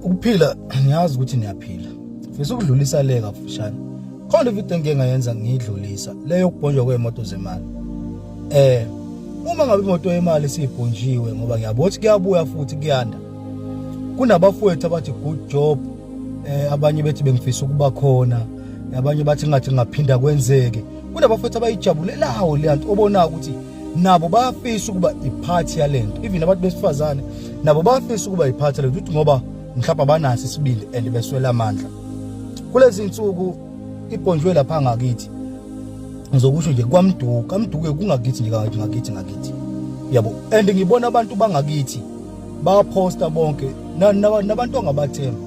Ukuphila ngiyazi ukuthi niyaphila. Ngifisa ukudlulisa le kafushane. Khona ivideo engike ngayenza ngiyidlulisa le yokubhonjwa kwemoto zemali. Uma ngabe imoto yemali sibhonjiwe ngoba ngiyabona ukuthi kuyabuya futhi kuyanda. Kunabafowethu abathi good job, abanye bethi bengifisa ukuba khona, abanye bathi ngathi ngaphinda kwenzeke. Kunabafowethu abayijabulelayo le nto obonayo ukuthi nabo bayafisa ukuba iphathi yalento, even abantu besifazane nabo bayafisa ukuba iphathi yalento, ukuthi ngoba mhlawumbe abanaso isibindi and beswela amandla. Kulezi insuku ibhonjwe lapha ngakithi, ngizokusho nje kwaMduku, kaMduku kungakithi nje, ngakithi ngakithi yabo, and ngibona abantu bangakithi baposta bonke nabantu ongabathemba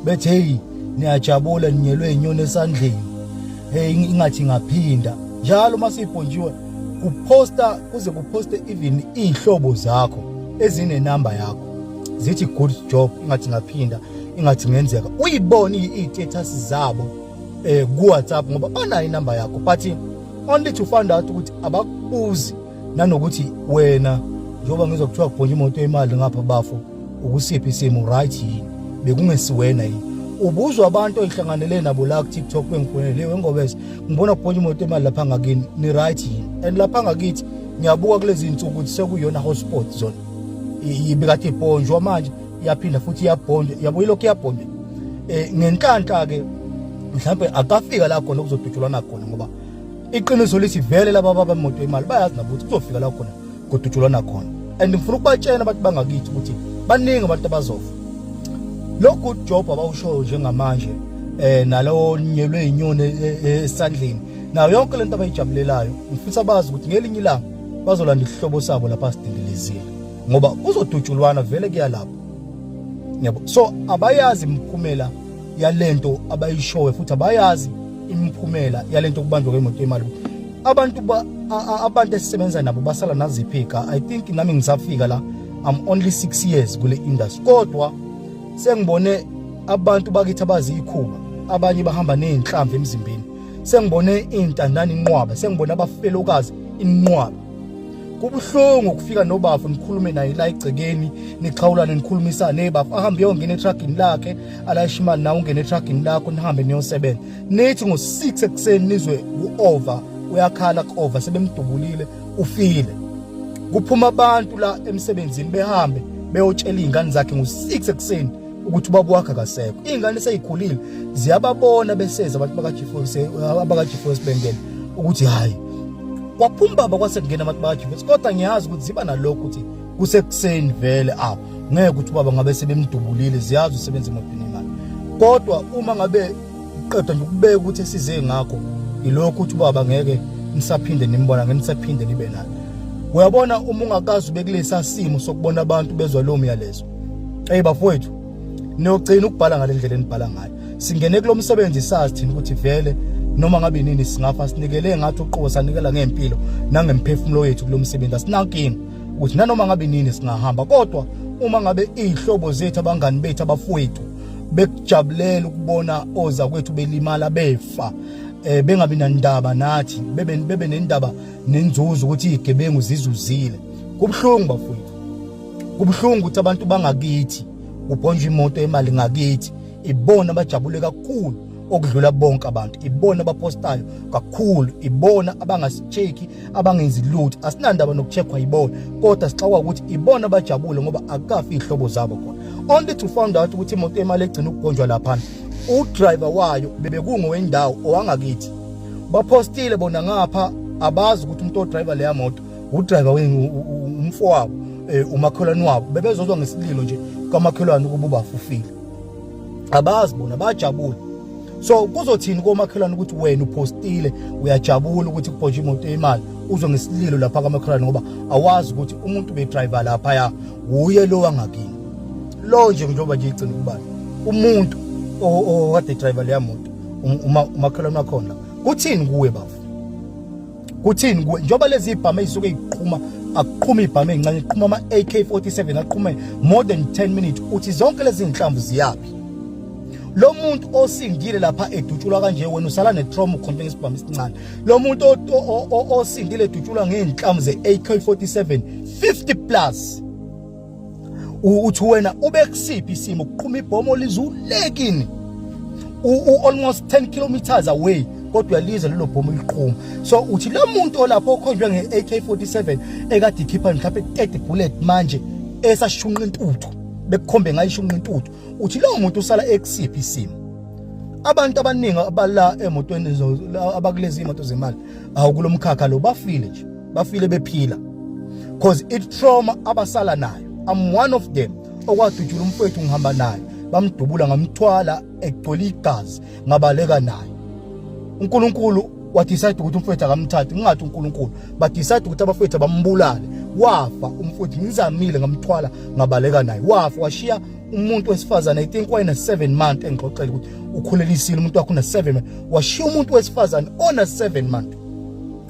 bethi hey, niyajabula, ninyelwe inyoni esandleni, hey, ingathi ngaphinda njalo masibhonjiwe kuposta, kuze kuposte even iy'hlobo zakho ezinenamba yakho zithi good job, ingathi ngaphinda, ingathi ngenzeka. Uyibone iy'status zabo ku WhatsApp ngoba banayo inamba yakho, but only to find out ukuthi abakubuzi nanokuthi wena, njengoba ngizwa kuthiwa kubhonja imoto yemali ngapha, bafo, ukusiphi isimo, right yini, bekungesiwena yini? Ubuzwa abantu oyihlanganele nabo la ku TikTok bengifonele, wengobese ngibona kubhonja imoto yemali lapha ngakini, ni right yini? And lapha ngakithi ngiyabuka kulezi insuku ukuthi sekuyona hotspot zone, ibikade ibhonjwa, manje iyaphinda futhi iyabhonjwa, yabo, ilokhu iyabhonjwa. Ngenhlanhla ke mhlawumbe akafika la khona kuzodutshulwana khona, ngoba iqiniso lithi vele laba babemoto imali bayazi nabo ukuthi kuzofika la khona kudutshulwana khona. And ngifuna ukubatshela abantu bangakithi ukuthi baningi abantu abazofa. Lo good job abawushoyo njengamanje, nalowo nyelwe inyoni esandleni, nayo yonke lento abayijabulelayo, ngifisa bazi ukuthi ngelinye ilanga bazolanda isihlobo sabo lapha sidindilizile, ngoba kuzodutshulwana vele, kuya lapho, yabo. So abayazi imiphumela yalento abayishoyo, futhi abayazi imiphumela yalento kubanjwa kwemoto yemali. Abantu ba abantu esisebenza nabo basala naziphi ka? I think nami ngisafika la, I'm only 6 years kule industry, kodwa sengibone abantu bakithi abazikhuba, abanye bahamba nezinhlamvu emzimbeni, sengibone intandane inqwaba, sengibone abafelokazi inqwaba. Kubuhlungu ukufika nobafu nikhulume naye la egcekeni, nixhawulane, nikhulumisane, hey bafu, ahambe yongena etruckini lakhe, alayishe imali, nawe ungene etruckini lakho, nihambe niyosebenza. Nithi ngo-6 ekuseni nizwe ku-over uyakhala ku-over, sebemdubulile, ufile. Kuphuma abantu la emsebenzini behambe beyotshela iy'ngane zakhe ngo-6 ekuseni ukuthi ubaba wakhe akasekho. Iy'ngane seyikhulile ziyababona beseza abantu abaka-G4S bengena ukuthi hhayi, kwaphuma baba, kwase kungena abantu baka-G4S. Kodwa ngiyazi ukuthi ziba nalokho ukuthi kusekuseni vele, awu, ngeke ukuthi ubaba ngabe sebemdubulile, ziyazi usebenza emotweni imali. Kodwa uma ngabe qeda nje ukubeka ukuthi esize ngakho ilokhu ukuthi ubaba ngeke nisaphinde nimbona, ngeke nisaphinde nibe naye. Uyabona, uma ungakazi ube kulesa simo sokubona abantu bezwa lo myalezo, hey bafowethu, niyogcina ukubhala ngale ndlela enibhala ngayo. Singene kulo msebenzi sazi thina ukuthi vele noma ngabe nini singafa. Sinikele ngathi uqobo, sanikela ngempilo nangemphefumulo yethu kulo msebenzi, asinankinga ukuthi nanoma ngabe nini singahamba. Kodwa uma ngabe iy'hlobo zethu, abangani bethu, abafowethu bekujabulela ukubona oza kwethu belimala, befa, bengabi nandaba nathi, bebe nendaba nenzuzo ukuthi izigebengu zizuzile, kubuhlungu bafowethu. Kubuhlungu ukuthi abantu bangakithi, kubhonjwa imoto yemali ngakithi, ibona abajabule kakhulu okudlula bonke abantu, ibona abapostayo kakhulu, ibona abangasi-check-i, abangenzi lutho. Asinandaba nokucheckwa yibona, kodwa sixakwa ukuthi ibona abajabule ngoba akukafi iy'hlobo zabo khona, only to find out ukuthi imoto yemali egcina ukubhonjwa laphana, udriver wayo bebekungowendawo owangakithi. Bapostile bona ngapha, abazi ukuthi umuntu odriver leya moto udriver umfowabo, umakhelwane wabo. Bebezozwa ngesililo nje kamakhelwane ukuba ubafufile, abazi bona, bajabule. So kuzothini komakhelwane ukuthi wena upostile, uyajabula ukuthi kubhonje imoto yemali, uzwe ngesililo lapha kamakhelwane, ngoba awazi ukuthi umuntu bedriver lapha ya uye lo wangakini lo nje, njengoba nje igcina ukubala umuntu okade driver leya moto umakhelwane wakhona. Kuthini kuwe bafu? Kuthini kuwe njengoba lezi ibhamu ezisuke iqhuma? Akuqhuma ibhamu ezincane, iqhuma ama AK47, aqhume more than 10 minutes. Uthi zonke lezi zinhlamvu ziyaphi? Lo muntu osindile lapha edutshulwa kanje, wena usala netrauma, ukhombe ngesibhamu esincane. Lo muntu osindile edutshulwa ngey'nhlamvu ze-AK47 50 plus. Uthi wena ube kusiphi isimo kuqhuma ibhomo lizulekini u almost 10 kilometers away, kodwa uyalizwa lelo bhomo liqhuma. So uthi lo muntu olapho okhonjwe nge-AK47 ekade ikhipha mhlawumbe 30 bullet, manje esashunqa intuthu, bekukhombe ngayo ishunqa intuthu, uthi lowo muntu usala ekusiphi isimo? Abantu abaningi abala emotweni, abakulezi imoto zemali, awukulomkhakha lo, bafile nje, bafile bephila, cause it trauma abasala nayo. I'm one of them okwadutshula umfowethu ngihamba naye, bamdubula, ngamthwala egcwele igazi, ngabaleka naye. uNkulunkulu wadecide ukuthi umfowethu akamthathe, ngingathi uNkulunkulu, badecide ukuthi abafowethu abambulale, wafa umfowethu. Ngizamile, ngamthwala, ngabaleka naye, wafa, washiya umuntu wesifazane, I think wayena 7 month, engixoxela ukuthi ukhulelisile umuntu wakhe una 7 month, washiya umuntu wesifazane ona 7 month,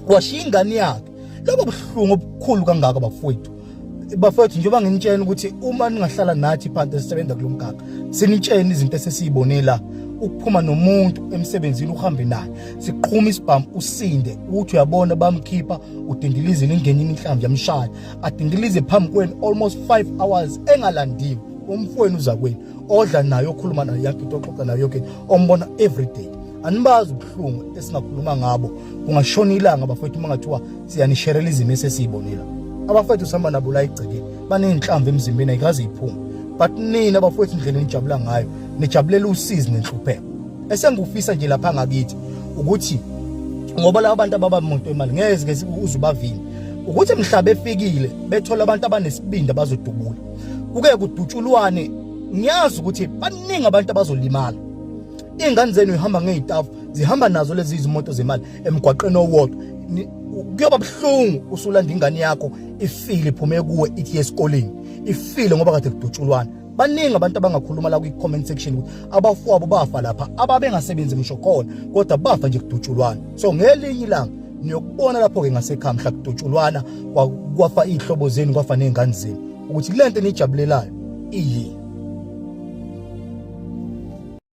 washiya ingane yakhe. Lobo buhlungu obukhulu kangaka, bafowethu. Bafowethu, njengoba nginitshela ukuthi uma ningahlala nathi phansi esisebenza kulo mkhakha, sinitshene izinto esesiyibonela, ukuphuma nomuntu emsebenzini, uhambe naye, siqhuma isibhamu, usinde, uthi uyabona bamkhipha, udindilizile, ingene inhlamvu yamshaya, adindilize phambi kwenu almost 5 hours engalandiwe. Umfowenu, uza kwenu, odla naye, okhuluma naye yonke into, oxoxa nayo yonke, ombona every day. Anibazi ubuhlungu esingakhuluma ngabo, kungashona ilanga, bafowethu, uma ngathiwa siyanisherela izimo esesiyibonela. Abafowethu sihamba nabo la egcekeni baney'nhlamvu emzimbeni, ayikaze iphume, but nina bafowethu, indlela enijabula ngayo, nijabulela usizi nenhlupheko. Esengikufisa nje lapha ngakithi ukuthi, ngoba laba bantu ababa muntu imali ngeze ke uze ubavimbe, ukuthi mhla befikile bethola abantu abanesibindi abazodubula, kuke kudutshulwane, ngiyazi ukuthi baningi abantu abazolimala. Iy'ngane zenu ihamba ngey'tafu, zihamba nazo lezi izimoto zemali emgwaqeni owodwa. Kuyoba buhlungu usulanda ingane yakho ifile, iphume kuwe ithi esikoleni, ifile ngoba kade kudutshulwana. Baningi abantu abangakhuluma la kwi-comment section ukuthi abafowabo bafa lapha, ababengasebenzi ngisho khona, kodwa bafa nje kudutshulwana. So ngelinye ilanga niyokubona lapho-ke ngasekhaya mhla kudutshulwana, kwafa iy'hlobo zenu, kwafa ney'ngane zenu, ukuthi le nto eniyijabulelayo iyini.